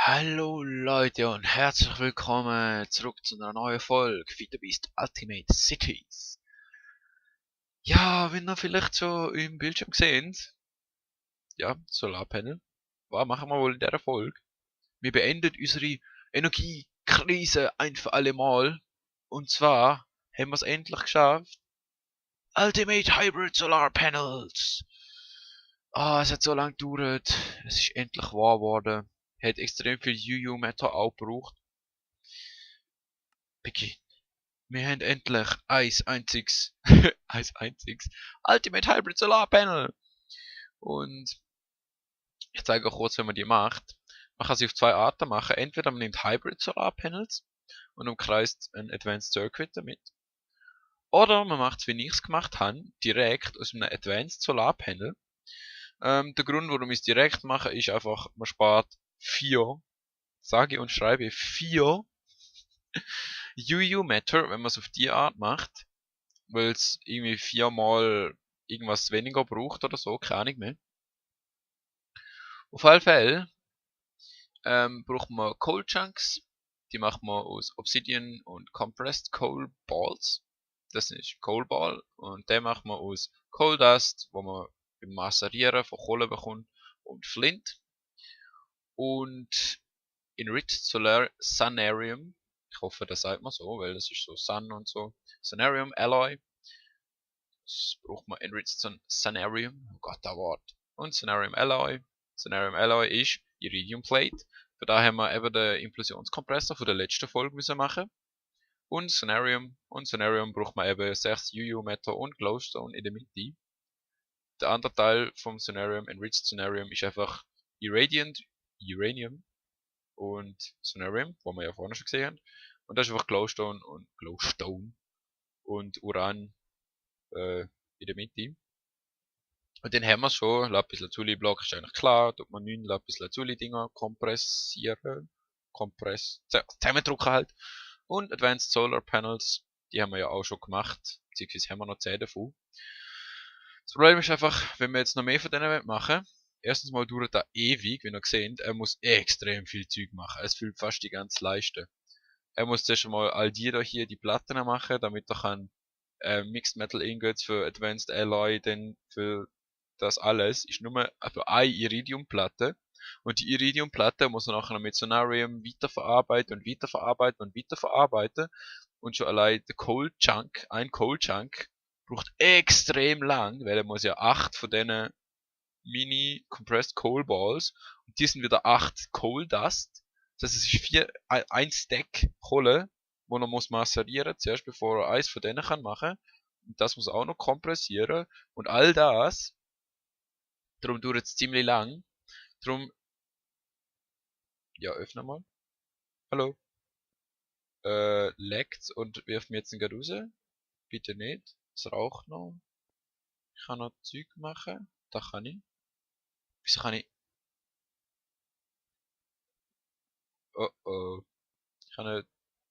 Hallo Leute und herzlich willkommen zurück zu einer neuen Folge Vita Beast Ultimate Cities. Ja, wenn ihr vielleicht schon im Bildschirm gesehen, ja, Solarpanel, was machen wir wohl in dieser Folge? Wir beenden unsere Energiekrise ein für alle Mal. Und zwar haben wir es endlich geschafft. Ultimate Hybrid Solar Panels. Es hat so lange gedauert. Es ist endlich wahr geworden. Hat extrem viel UU-Meter auch gebraucht. Beginn. Wir haben endlich ein einziges, ein einziges Ultimate Hybrid Solar Panel. Und ich zeige euch kurz, wie man die macht. Man kann sie auf zwei Arten machen. Entweder man nimmt Hybrid Solar Panels und umkreist ein Advanced Circuit damit. Oder man macht es, wie ich es gemacht habe, direkt aus einem Advanced Solar Panel. Der Grund, warum ich es direkt mache, ist einfach, man spart 4, sage und schreibe 4 UU-Meter, wenn man es auf die Art macht. Weil es irgendwie 4-mal irgendwas weniger braucht oder so, keine Ahnung mehr. Auf alle Fälle braucht man Coal Chunks, die macht man aus Obsidian und Compressed Coal Balls. Das ist Coal Ball und den macht man aus Coal Dust, wo man beim Masserieren von Kohle bekommt, und Flint. Und Enriched Solar Sunarium, ich hoffe, das sagt man so, weil das ist so Sun und so. Sunarium Alloy. Das braucht man Enriched Sunarium. Oh Gott, das Wort. Und Sunarium Alloy. Sunarium Alloy ist Iridium Plate. Für da haben wir eben den Implosionskompressor von der letzten Folge müssen machen. Und Sunarium. Und Sunarium braucht man eben 6 UU-Meter und Glowstone in der Mitte. Der andere Teil vom Sunarium, Enriched Sunarium, ist einfach Irradiant Uranium und Sunarium, wo wir ja vorne schon gesehen haben. Und das ist einfach Glowstone und Uran in der Mitte. Und den haben wir schon. Lapis Lazuli Block ist eigentlich klar. Tut man 9 Lapis Lazuli Dinger kompressieren. Zusammendrucken halt. Und Advanced Solar Panels, die haben wir ja auch schon gemacht. Beziehungsweise haben wir noch 10 davon. Das Problem ist einfach, wenn wir jetzt noch mehr von denen machen, erstens mal dauert das ewig, wie ihr seht. Er muss extrem viel Zeug machen. Es füllt fast die ganze Leiste. Er muss zuerst einmal all die da hier die Platten machen, damit er kann Mixed Metal Ingots für Advanced Alloy, dann für das alles ist nur für eine Iridiumplatte. Und die Iridiumplatte muss er nachher mit Sonarium weiterverarbeiten und weiterverarbeiten und weiterverarbeiten. Und schon allein der Cold Chunk, ein Cold Chunk, braucht extrem lang, weil er muss ja 8 von diesen Mini Compressed Coal Balls, und die sind wieder 8 Coal Dust. Das heißt, es ist ein Stack Kohle, wo er muss masserieren zuerst, bevor er eins von denen kann machen. Und das muss auch noch kompressieren. Und all das, darum dauert es ziemlich lang. Darum, ja, öffne mal. Hallo. Leckt's und wirft mir jetzt einen raus? Bitte nicht. Es raucht noch. Ich kann noch Zeug machen. Da kann ich. Wieso kann ich? Oh oh. Ich habe eine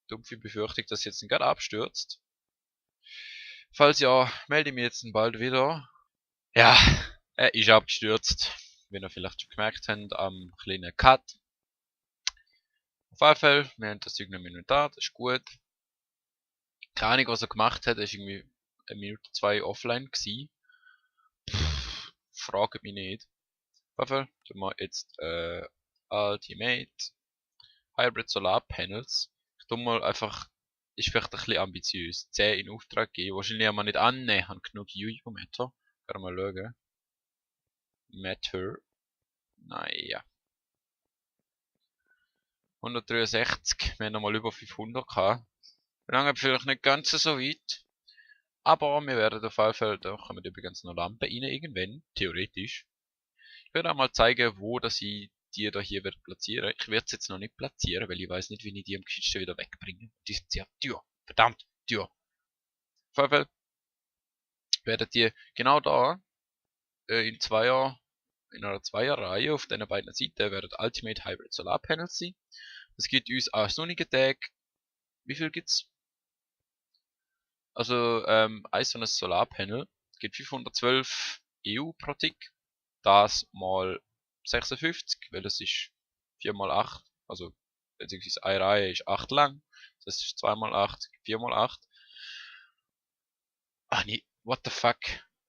dumpfe Befürchtung, dass jetzt gerade abstürzt. Falls ja, melde ich mich jetzt bald wieder. Ja, er ist abgestürzt. Wie ihr vielleicht schon gemerkt habt, am kleinen Cut. Auf jeden Fall, wir haben das Zeug noch im Inventar, das ist gut. Keine Ahnung, was er gemacht hat, er ist irgendwie 1 Minute, 2 offline gewesen. Fragt mich nicht. Auf jeden Fall, tun wir jetzt Ultimate Hybrid Solar Panels. Ich tu mal einfach, ist vielleicht ein bisschen ambitiös, 10 in Auftrag geben. Wahrscheinlich haben wir nicht annähernd genug UU-Meter. Können wir mal schauen. Meter. Naja. 163. Wir haben nochmal über 500 gehabt. Lange vielleicht nicht ganz so weit. Aber wir werden auf jeden Fall, da kommen übrigens noch Lampen rein irgendwann. Theoretisch. Ich werde auch mal zeigen, wo dass ich die da hier werde platzieren. Ich werde es jetzt noch nicht platzieren, weil ich weiß nicht, wie ich die am geschicktesten wieder wegbringe. Die sind sehr teuer. Verdammt teuer. Auf jeden Fall werden die genau da in einer Zweierreihe auf den beiden Seiten werden Ultimate Hybrid Solar Panels sein. Das gibt uns auch sonnige Tage. Wie viel gibt's? Also ein so ein Solarpanel gibt 512 EU pro Tick. Das mal 56, weil das ist 4 mal 8. Also, beziehungsweise eine Reihe ist 8 lang. Das ist 2 mal 8, 4 mal 8. Ach nee, what the fuck?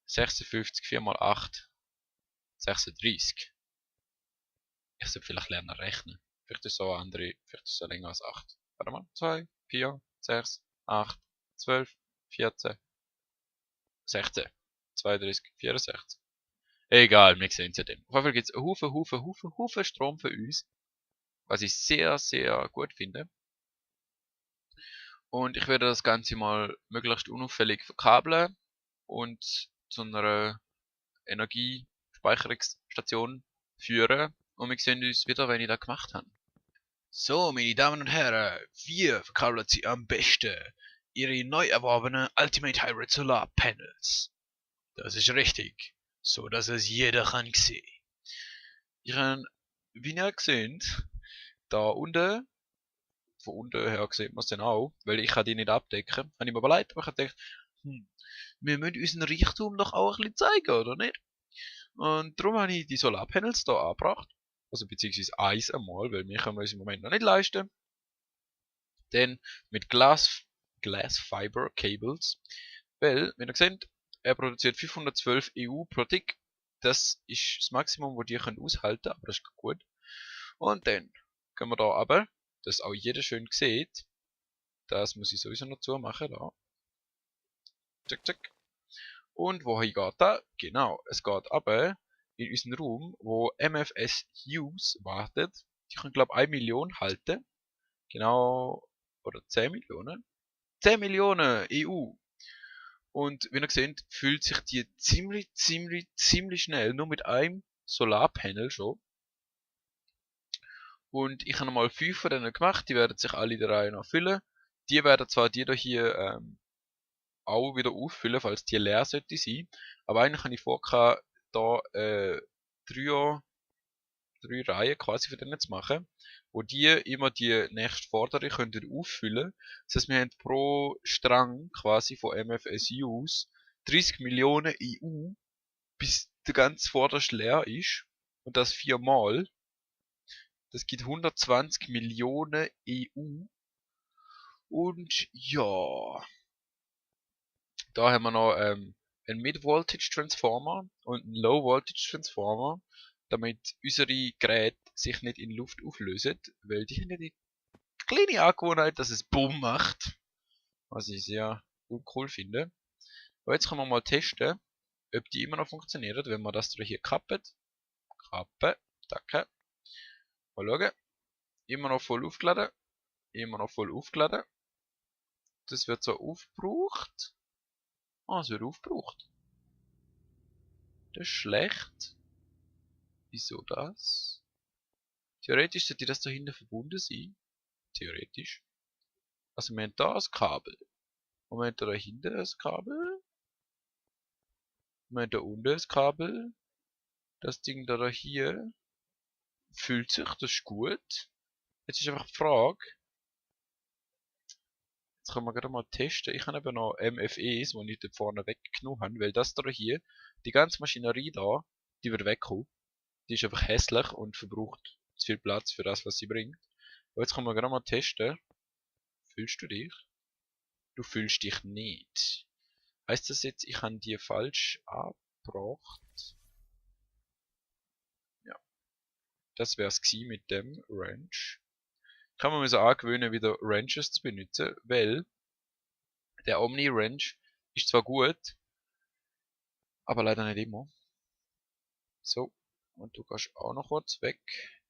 56, 4 mal 8, 36. Ich sollte vielleicht lernen rechnen. Vielleicht ist so andere, vielleicht ist so länger als 8. Warte mal, 2, 4, 6, 8, 12, 14, 16, 32, 64. Egal, wir sehen es ja dann. Auf jeden Fall gibt es Haufen Strom für uns, was ich sehr, sehr gut finde. Und ich werde das Ganze mal möglichst unauffällig verkabeln und zu einer Energiespeicherungsstation führen. Und wir sehen uns wieder, wenn ich das gemacht habe. So, meine Damen und Herren, wir verkabeln Sie am besten Ihre neu erworbenen Ultimate Hybrid Solar Panels. Das ist richtig, so dass es jeder kann sehen. Wie ihr seht, da unten, von unten her sieht man es dann auch, weil ich kann die nicht abdecken, habe ich mir überlegt, aber ich habe gedacht, wir müssen unseren Reichtum doch auch ein bisschen zeigen, oder nicht? Und darum habe ich die Solarpanels hier angebracht, also beziehungsweise eins einmal, weil wir können es im Moment noch nicht leisten. Dann mit Glass Fiber Cables, weil, wenn ihr seht, er produziert 512 EU pro Tick. Das ist das Maximum, das die können aushalten, aber das ist gut. Und dann können wir da aber, dass auch jeder schön sieht, das muss ich sowieso noch zumachen, da. Zack, zack. Und wohin geht das? Genau, es geht aber in unseren Raum, wo MFS Hughes wartet. Die können, glaube ich, 1 Million halten. Genau, oder 10 Millionen. 10 Millionen EU. Und wie ihr seht, fühlt sich die ziemlich schnell, nur mit einem Solarpanel schon. Und ich habe mal 5 von denen gemacht, die werden sich alle der Reihe noch füllen. Die werden zwar die hier auch wieder auffüllen, falls die leer sollte sein. Aber eigentlich habe ich vor, da 3 Reihen quasi von denen zu machen, wo die immer die nächste vordere könnten auffüllen. Das heißt, wir haben pro Strang quasi von MFSUs 30 Millionen EU, bis der ganze vorderste leer ist. Und das 4-mal. Das gibt 120 Millionen EU. Und ja, da haben wir noch einen Mid-Voltage Transformer und einen Low-Voltage Transformer, damit unsere Geräte sich nicht in Luft auflösen, weil die haben ja die kleine Angewohnheit, dass es Bumm macht, was ich sehr cool finde. Aber jetzt können wir mal testen, ob die immer noch funktionieren, wenn wir das hier kappen. Kappen, danke. Mal schauen. Immer noch voll aufgeladen. Immer noch voll aufgeladen. Das wird so aufgebraucht. Ah, es wird aufgebraucht. Das ist schlecht. Wieso das? Theoretisch sollte das da hinten verbunden sein. Theoretisch. Also wir haben da ein Kabel. Und wir haben da hinten ein Kabel. Wir haben da unten ein Kabel. Das Ding da hier füllt sich, das ist gut. Jetzt ist einfach die Frage. Jetzt können wir gerade mal testen. Ich habe eben noch MFEs, die ich da vorne weggenommen habe, weil das da hier, die ganze Maschinerie da, die wird wegkommen. Die ist einfach hässlich und verbraucht zu viel Platz für das, was sie bringt. Aber jetzt können wir gerade mal testen. Fühlst du dich? Du fühlst dich nicht. Heißt das jetzt, ich habe die falsch abgebracht? Ja, das wäre es mit dem Wrench. Kann man mir so angewöhnen, wieder Wrenches zu benutzen, weil der Omni-Wrench ist zwar gut, aber leider nicht immer. So, und du gehst auch noch kurz weg.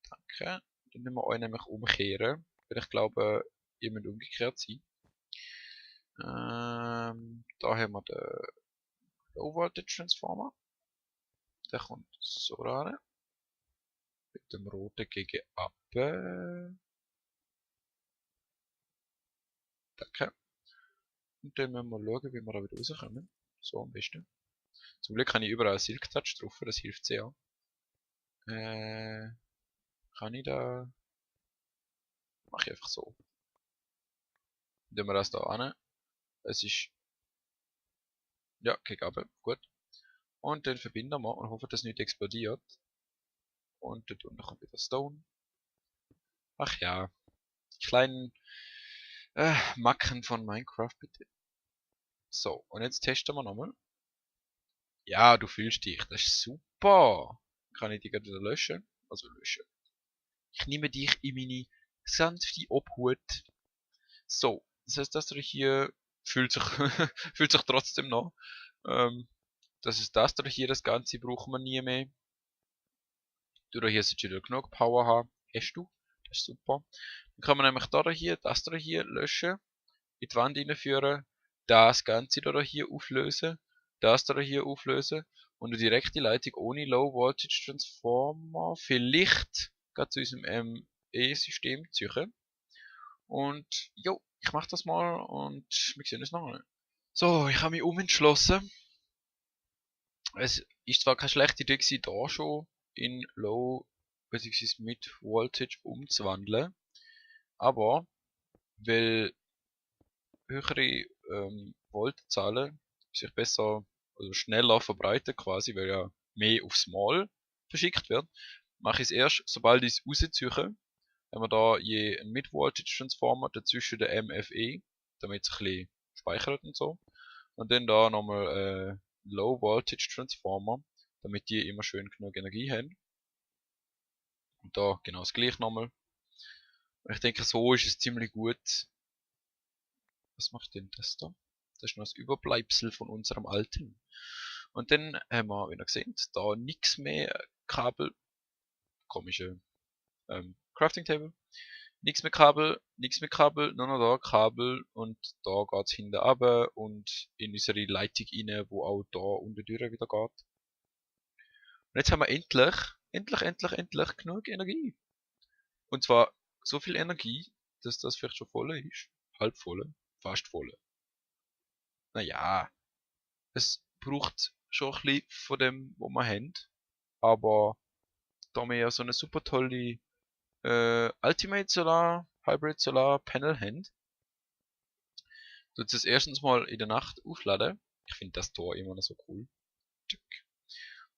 Danke. Dann müssen wir euch nämlich umkehren, weil ich glaube, ihr müsst umgekehrt sein. Da haben wir den Low Voltage Transformer. Der kommt so rein. Mit dem roten gegen Appe. Danke. Und dann müssen wir schauen, wie wir da wieder rauskommen. So am besten. Zum Glück habe ich überall Silk Touch drauf, das hilft sehr. Kann ich da... Mache ich einfach so. Dann wir das da an. Es ist... Ja, gegen Appe. Gut. Und dann verbinden wir und hoffen, dass nicht explodiert. Und dort unten kommt wieder Stone. Ach ja, die kleinen Macken von Minecraft bitte. So, und jetzt testen wir nochmal. Ja, du fühlst dich, das ist super. Kann ich dich gerade wieder löschen? Also löschen. Ich nehme dich in meine sanfte Obhut. So, das heißt, dass du hier fühlt sich, fühlt sich trotzdem noch. Ähm, das ist das da hier, das Ganze brauchen wir nie mehr. Du da hier solltest wieder genug Power haben. Hast du? Das ist super. Dann kann man nämlich das da hier löschen, in die Wand reinführen, das Ganze da hier auflösen, das da hier auflösen und eine direkte Leitung ohne Low Voltage Transformer vielleicht gerade zu unserem ME-System ziehen. Und jo, ich mach das mal und wir sehen uns noch. So, ich habe mich umentschlossen. Es ist zwar keine schlechte Idee gewesen, da schon in Low bzw. Mid Voltage umzuwandeln, aber weil höhere Voltzahlen sich besser, also schneller verbreiten quasi, weil ja mehr aufs Mal verschickt wird, mache ich es erst, sobald ich es rausziehe, haben wir da je einen Mid-Voltage Transformer dazwischen der MFE, damit es ein bisschen speichert und so. Und dann da nochmal Low Voltage Transformer, damit die immer schön genug Energie haben. Und da genau das gleiche nochmal. Und ich denke, so ist es ziemlich gut. Was macht denn das da? Das ist noch das Überbleibsel von unserem alten. Und dann haben wir, wie ihr seht, da nichts mehr Kabel. Komische Crafting Table. Nichts mehr Kabel, nur noch da Kabel und da geht's hinten runter und in unsere Leitung rein, wo auch da unter die Tür wieder geht. Und jetzt haben wir endlich genug Energie. Und zwar so viel Energie, dass das vielleicht schon voll ist. Halb voll, fast voll. Naja, es braucht schon ein bisschen von dem, was wir haben. Aber da wir ja so eine super tolle Ultimate Solar, Hybrid Solar Panel haben, tut es erstens mal in der Nacht aufladen. Ich finde das Tor immer noch so cool.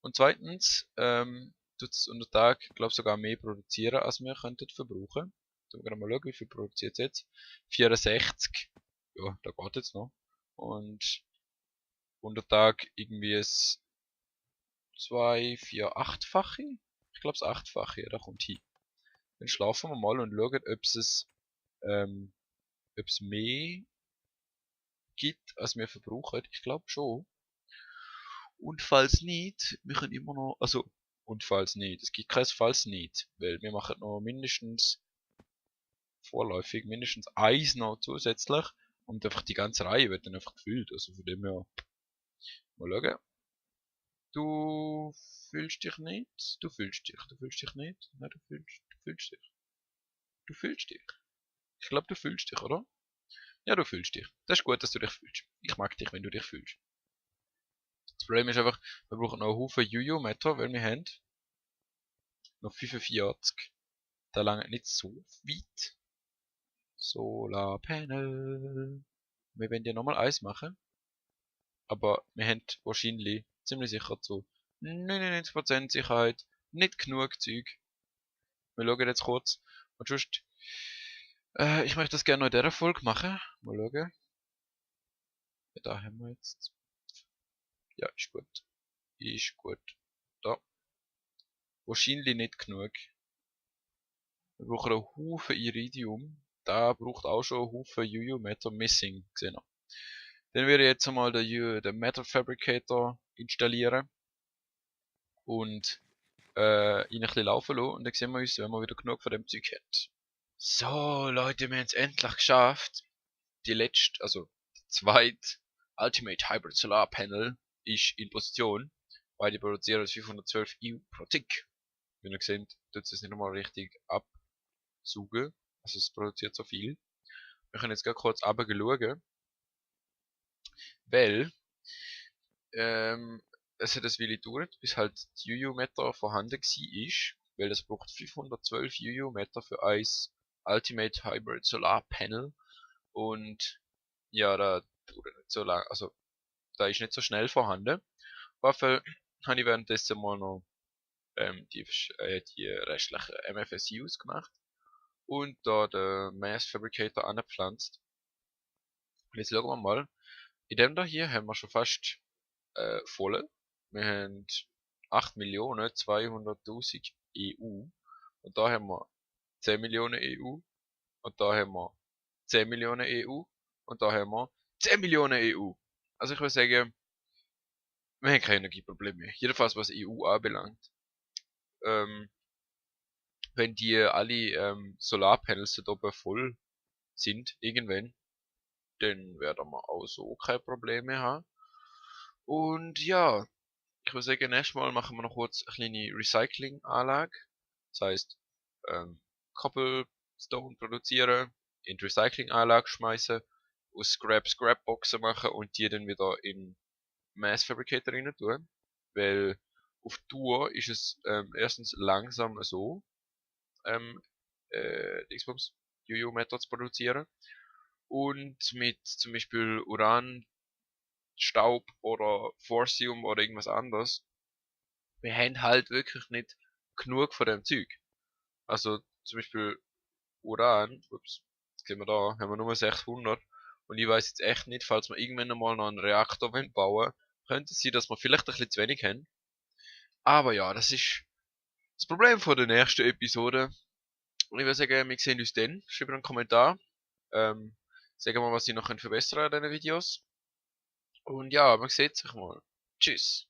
Und zweitens tut es unter Tag, glaube sogar mehr produzieren, als wir könnten verbrauchen. Schauen wir mal schauen, wie viel produziert es jetzt. 64. Ja, da geht jetzt noch. Und unter Tag irgendwie es 2, 4, 8-fache. Ich glaube das 8-fache, da kommt hin. Dann schlafen wir mal und schauen, ähm, ob es mehr gibt, als wir verbrauchen. Ich glaube schon. Und falls nicht, wir können immer noch, also, und falls nicht, es gibt kein falls nicht, weil wir machen noch mindestens, vorläufig, mindestens eins noch zusätzlich und einfach die ganze Reihe wird dann einfach gefüllt, also von dem her, mal schauen. Du fühlst dich nicht, du fühlst dich nicht, nein, du fühlst dich, du fühlst dich. Ich glaube, du fühlst dich, oder? Ja, du fühlst dich. Das ist gut, dass du dich fühlst. Ich mag dich, wenn du dich fühlst. Das Problem ist einfach, wir brauchen noch einen Haufen Juju-Meter, weil wir haben noch 45. Da lange nicht so weit. Solarpanel. Wir werden ja nochmal eins machen. Aber wir haben wahrscheinlich ziemlich sicher zu 99% Sicherheit nicht genug Zeug. Wir schauen jetzt kurz. Und sonst, ich möchte das gerne noch in dieser Folge machen. Mal schauen. Ja, da haben wir jetzt. Ja, ist gut. Ist gut. Da. Wahrscheinlich nicht genug. Wir brauchen einen Haufen Iridium. Da braucht auch schon einen Haufen Juju-Meter Missing. Gesehen. Dann werde ich jetzt einmal den Metal Fabricator installieren und ihn ein bisschen laufen lassen und dann sehen wir uns, wenn wir wieder genug von dem Zeug haben. So Leute, wir haben es endlich geschafft. Die letzte, also die zweite Ultimate Hybrid Solar Panel ist in Position. Beide produzieren 512 EU pro Tick. Wie ihr seht, tut es nicht einmal richtig absaugen. Also es produziert so viel. Wir können jetzt gerade kurz runter schauen, weil Ähm, es hat ein Weile gedauert, bis halt die Juju-Meter vorhanden war, weil es braucht 512 Juju-Meter für ein Ultimate Hybrid Solar Panel und ja, da dauert nicht so lang, also da ist nicht so schnell vorhanden. Auf jeden Fall habe ich währenddessen mal noch die restlichen MFSUs gemacht und da den Mass Fabricator angepflanzt. Und jetzt schauen wir mal. In dem da hier haben wir schon fast voll. Wir haben 8.200.000 EU. Und da haben wir 10 Millionen EU. Und da haben wir 10 Millionen EU. Und da haben wir 10 Millionen EU. Also ich würde sagen, wir haben keine Energieprobleme. Jedenfalls was EU anbelangt. Ähm, wenn die alle Solarpanels da oben voll sind, irgendwann, dann werden wir auch so keine Probleme haben. Und ja, ich würde sagen, nächstes Mal machen wir noch kurz eine kleine Recycling-Anlage. Das heisst, Cobblestone produzieren, in die Recycling-Anlage schmeißen, aus Scrap Scrapboxen machen und die dann wieder in Mass Fabricator rein tun. Weil auf Tour ist es erstens langsam so, ähm, Dingsbums, UU-Methods produzieren. Und mit zum Beispiel Uran, Staub oder Forcium oder irgendwas anderes, wir haben halt wirklich nicht genug von dem Zeug. Also zum Beispiel Uran, ups, jetzt sehen wir da, haben wir nur 600. Und ich weiß jetzt echt nicht, falls wir irgendwann mal noch einen Reaktor bauen wollen, könnte es sein, dass wir vielleicht ein bisschen zu wenig haben. Aber ja, das ist das Problem von der nächsten Episode. Und ich würde sagen, wir sehen uns dann. Schreibt einen Kommentar. Ähm, sagen wir, was ich noch verbessern kann an diesen Videos. Und ja, man sieht sich mal. Tschüss.